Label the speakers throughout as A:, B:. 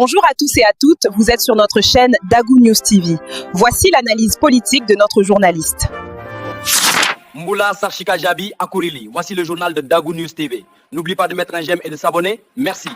A: Bonjour à tous et à toutes, vous êtes sur notre chaîne Dagou News TV. Voici l'analyse politique de notre journaliste.
B: Mboula Sarchika Jabi Akourili. Voici le journal de Dagou News TV. N'oublie pas de mettre un j'aime et de s'abonner. Merci.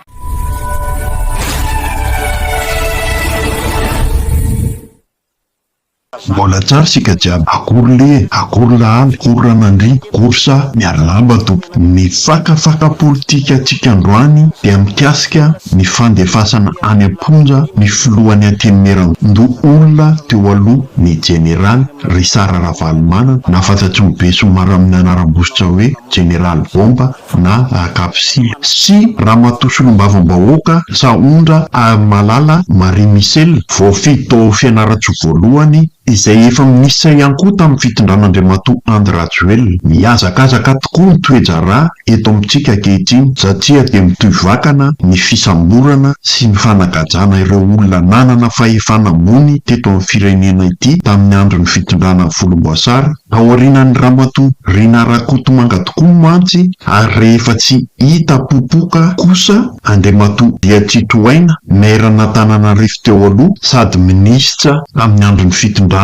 C: Mbola tsara isika jiaby. Akory le, akory lahaly, akory Ranandria, akory sa, miarahaba tompoko. Ny fakafaka politika antsika androany dia mikasika ny fandefasana any am-ponja ny filohan'ny Antenimierandoholona teo aloha ny Jeneraly Richard Ravalomanana na fantatry ny besinimaro amin'ny anaram-bositra hoe Jeneraly Bomba na Rakapsily sy Ramatoa Solombavambahoaka Sahondra Harimalala Marie Michel voafidy tao Fianarantsoa voalohany izay efa minisitra ihany koa tamin'ny fitondran'Andriamatoa Andry Rajoelina. Mihazakazaka tokoa ny toe-draharaha eto amintsika ankehitriny satria dia mitohy vakana ny fisamborana sy ny fanagajana ireo olona nanana fahefana ambony teto amin'ny firenena ity tamin'ny andron'ny fitondrana volomboasary Aorianan'i Ramatoa Rina Rakotomanga tokoa mantsy ary rehefa tsy hita popoka kosa Andriamatoa Riatsitohaina, Maire-n'Antananarivo teo aloha sady minisitra tamin'ny andron'ny fitondrana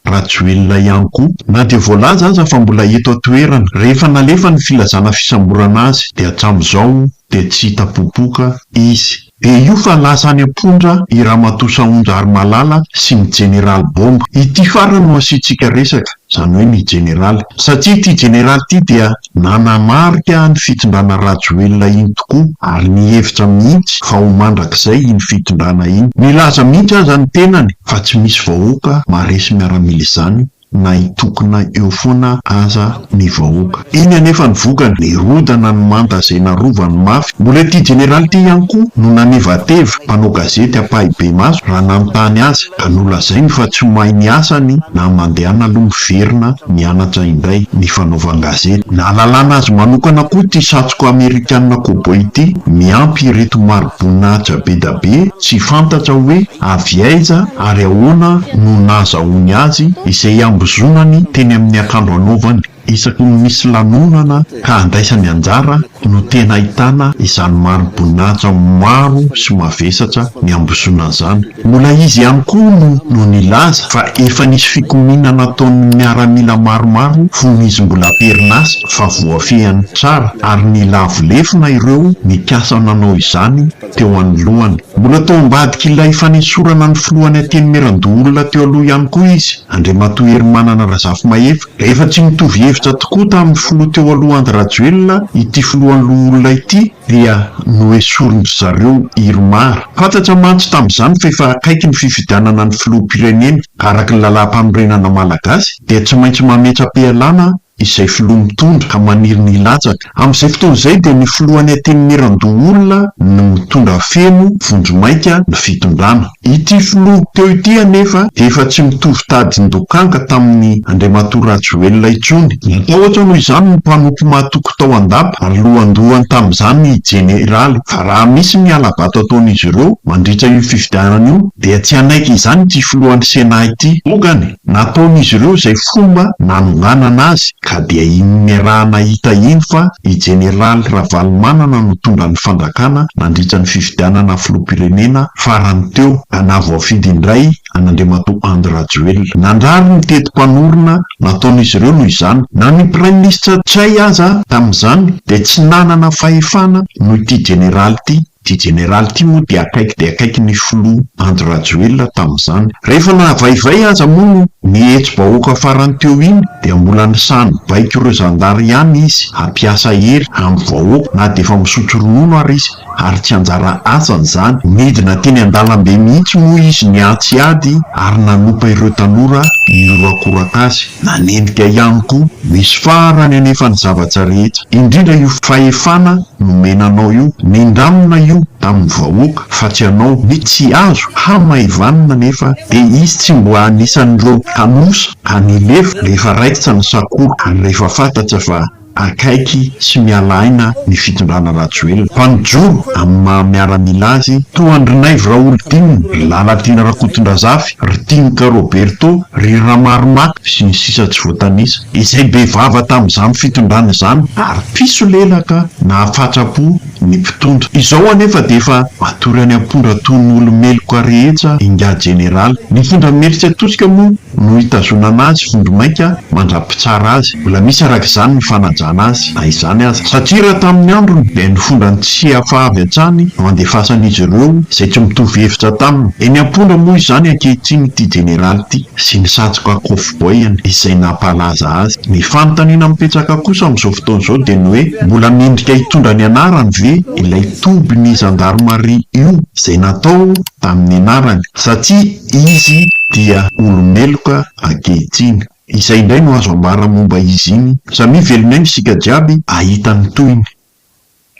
C: Rajoelina ihany koa. Na dia voalaza aza fa mbola eto an-toerana rehefa nalefa ny filazana fisamborana azy dia hatramin'izao dia tsy hita popoka izy. Dia io fa lasa any am-ponja i Ramatoa Sahonjarimalala sy ny Jeneraly Bomba. Ity farany no asiantsika resaka, izany hoe ny Jeneraly. Satria ity Jeneraly ity dia nanamarika ny fitondrana Rajoelina iny tokoa ary nihevitra mihitsy fa ho mandrakizay iny fitondrana iny. Nilaza mihitsy aza ny tenany fa tsy misy vahoaka maharesy miaramila izany na hitokona eo foana aza ny vahoaka. Iny anefa ny vokany, nirodana ny manda izay narovany mafy. Mbola ity jeneraly ity ihany koa no nanevateva mpanao gazety ampahibemaso raha nanontany azy ka nolazainy fa tsy mahay ny asany na mandehana aloha miverina mianatra indray ny fanaovan-gazety. Nahalalana azy manokana koa ity satroka amerikana cowboy ity miampy ireto mari-boninahitra bedabe tsy fantatra hoe Avy aiza ary ahoana no nahazahoany azy izay iambozonany teny amin'ny akanjo anaovany isaky ny misy lanonana ka andraisany anjara no tena ahitana izany mari-boninahitra maro sy mavesatra niambozonana izany. Mbola izy ihany koa no no nilaza fa efa nisy fikomiana nataon'ny miaramila maromaro fony izy mbola am-perinasa fa voafehiny tsara ary nilavo lefona ireo nikasa nanao izany teo anoloany. Mbola tao ambadik'ilay fanesorana ny filohan'ny Antenimierandoholona teo aloha ihany koa izy, Andriamatoa Herimanana Razafimahefa. Rehefa tsy nitovy hevitra tokoa tamin'ny filoha teo aloha Andry Rajoelina ity filohan'ny loholona ity dia noesorin-dry zareo Irmar. Fantatra mantsy tamin'izany fa efa akaiky ny fifidianana ny filoham-pirenena ka araka ny lalàmpanorenana malagasy dia tsy maintsy mametra-pialana izay filoha mitondra ka maniry ny hilatsaka. Amin'izay fotoana izay dia ny filohan'ny Antenimierandoholona no mitondra feno vonjimaika ny fitondrana. Ity filoha teo ity anefa dia efa tsy mitovy tadin-dokanga tamin'i Andriamatoa Rajoelina intsony. Natahotra noho izany ny mpanompo mahatoky tao an-dapa ary lohandohany tamin'izany i Jeneraly fa raha misy ny hala-bato ataon'izy ireo mandritra io fifidianana io dia tsy hanaiky izany ity filohan'ny Sénat ity. Vokany, Nataon'izy ireo izay fomba nanonganana azy ka dia iny niaraha-nahita iny fa i Jeneraly Ravalomanana no tonga ny fanjakana nandritra ny fifidianana filoham-pirenena farany teo ka nahavoafidy indray an'Andriamatoa Andry Rajoelina. Nandrary ny teti-panorona nataon'izy ireo noho izany. Na ny Praiminisitra Ntsay aza tamin'izany dia tsy nanana fahefana noho ity Jeneraly ity. Ity jeneraly ity moa dia akaiky dia akaiky ny filoha Andry Rajoelina tamin'izany. Rehefa nahavaivay aza moa ny hetsi-bahoaka farany teo iny dia mbola nisaha nibaiko ireo zandary ihany izy hampiasa hery amin'ny vahoaka na dia efa misotro ronono ary izy ary tsy anjara asany izany. Nidina teny an-dalambe mihitsy moa izy niantsy ady ary nanompa ireo tanora nihorakoraka azy. Nanendrika ihany koa. Misy farany anefa ny zavatra rehetra, indrindra io fahefana nomena anao io, nindramina io tamin'ny vahoaka fa tsy anao, ny tsy azo hamaivanina anefa dia izy tsy mboa anisan'ireo kanosa ka nilefa rehefa raikitra ny sakoro ary rehefa fantatra fa akaiky sy miala aina ny fitondrana Rajoelina fa nijoro amin'ny maha miaramila azy toa an-dry Naivo Raholdina, ry Lalatiana Rakotondrazafy, ry Tinoka Roberto, ry Ramaromaka sy ny sisa tsy voatanisa, izay be vava tamin'izany fitondrana izany ary mpisolelaka nahafatra-po. ny mpitondra. Izao anefa dia efa matory any am-pondra toy ny olo-meloka rehetra ingahy jeneraly. Ny fondra Imerintsiatosika moa no hitazonana azy vondromaika mandra-pitsara azy. Mbola misy araka izany ny fanajana azy na izany aza. Satria raha tamin'ny androny dia ny fondran'ny Tsiafahy avy hatrany no andefasan'izy ireo izay tsy mitovy hevitra taminy. Eny am-pondra moa izany ankehitriny ity jeneraly ity sy ny satroka kôfbôiany izay nampalaza azy. Ny fanontaniana mipetraka kosa amin'izao fotoana izao dia ny hoe mbola mendrika hitondra ny anarany ve ilay tobin'ny zandarimaria io izay natao tamin'ny anarany satria izy dia olo-meloka ankehitriny. Izay indray no azo ambara momba izy iny. Samia velon'aina isika jiaby ahita ny tohiny.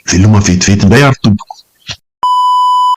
C: Veloma vetivety indray ary tompoko.